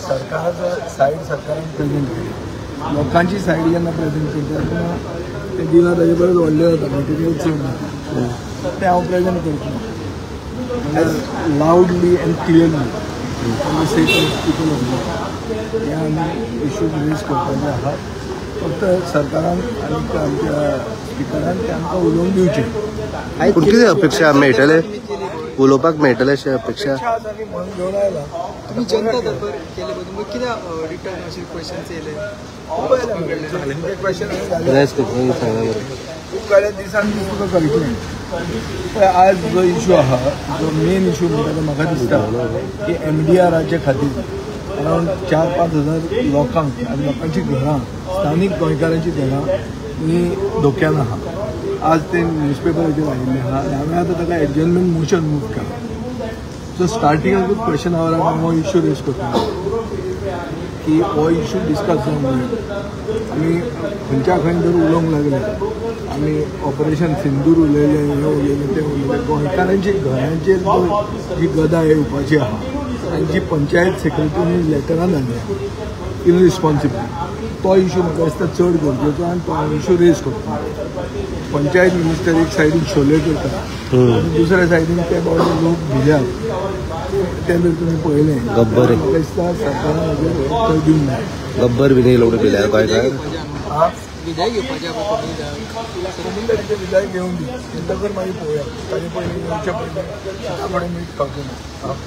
सरकाराचो सायड सरकारान प्रेजेंट केली, लोकांची सायड जेन्ना प्रेजेंट करता तेन्ना ते दिला ताजे परस व्हडलें जाता, मटेरियल चड जाता, तें हांव प्रेजेंट करतलो loudly and clearly for the sake of people of Goa. हे आमी इश्यूज रेज करपाचे आहात. फक्त सरकारान आनी आमच्या स्पिकरान ते आमकां उलोवंक दिवचें. पूण कितें अपेक्षा मेळटले, उलोवपाक मेळटले अशें अपेक्षा? आज आमी म्हणून घेवन आयला. तुम्ही जनता दरबार केले बघ, मग कितें रिटर्न अशे क्वेश्चन्स येयले? खूब आयले क्वेश्चन, खूब काडले, दिसान दीस तुका कळटलें. पळय आज जो इशू आहा, जो मेन इशू म्हणटा तो म्हाका दिसता की एमडीआराचे खातीर अरावंड 4-5 हजार लोकांक आनी लोकांची घरां, स्थानीक गोंयकारांची घरां ही धोक्यान आहा. आज ते न्यूजपेपराचेर आयिल्लें आहा आनी हांवें आतां ताका एडजर्नमेंट मोशन मूव केलां. सो स्टार्टिंगाकूच क्वेश्चन आवराक हांव हो इशू रेज करता की हो इशू डिस्कस जावंक जाय. आमी खंयच्या खंय जर उलोवंक लागले, आमी ऑपरेशन सिंदूर उलयलें, हें उलयलें, तें उलयलें, गोंयकारांची घरांचेर जी गदा येवपाची आहा आनी जी पंचायत सेक्रेटरीनी लेटरां धाडल्या इरिस्पॉन्सिबल, तो इशू म्हाका दिसता चड गरजेचो आनी तो हांव इशू रेज करता. पंचायत मिनिस्टर एक सायडीन शोले करता आनी दुसऱ्या सायडीन ते बाबडे लोक भिल्यात, ते जर तुमी पळयलें गब्बर म्हाका दिसता सरकारान हाजेर उत्तर दिवंक जाय. गब्बर बी लोक भिल्या गोंयकार. विधाय घेवपाचें कम्युनिटीचें विधाय घेवन दी, म्हणटकर मागीर पळोवया. ताजे पयलीं येवचे पयलीं कडेन मीट खावचें ना.